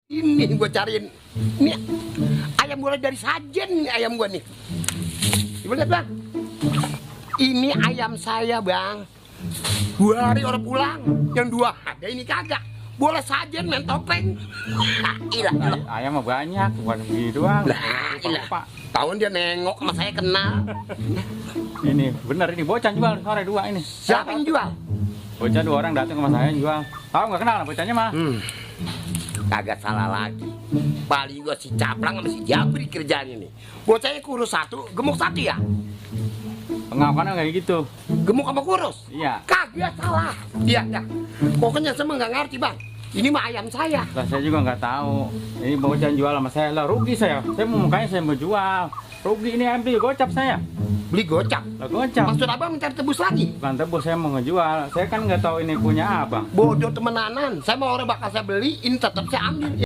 Ini gue cariin. Ini ayam mulai dari sajen nih ayam gue nih. Coba lihat bang. Ini ayam saya bang. 2 hari orang pulang. Yang 2 ada ini kagak. Boleh sajen main topeng. Ilah. Ayam mah banyak, bukan begitu doang. Lah, ilah. Tahun dia nengok sama saya kenal. Ini bener ini bocah jual sore 2 ini. Siapa yang jual? Bocah 2 orang datang ke rumah saya jual. Tahu nggak kenal bocahnya mah? Kagak salah lagi. Paling gua si Caplang sama si Jabri kerjaan ini. Bocahnya kurus 1, gemuk 1 ya? Pengakuannya kayak gitu. Gemuk sama kurus? Iya. Kagak salah. Iya, ya. Pokoknya saya mah nggak ngerti bang. Ini mah ayam saya. Lah saya juga nggak tahu. Ini bocah jual sama saya lah rugi saya. Saya mau makanya saya mau jual. Rugi ini ambil gocap saya. Beli gocap. Lah gocap. Maksud abang minta tebus lagi? Bukan tebus saya mau ngejual. Saya kan nggak tahu ini punya abang. Bodoh temenanan. Saya mau orang bakal saya beli, ini tetap saya ambil.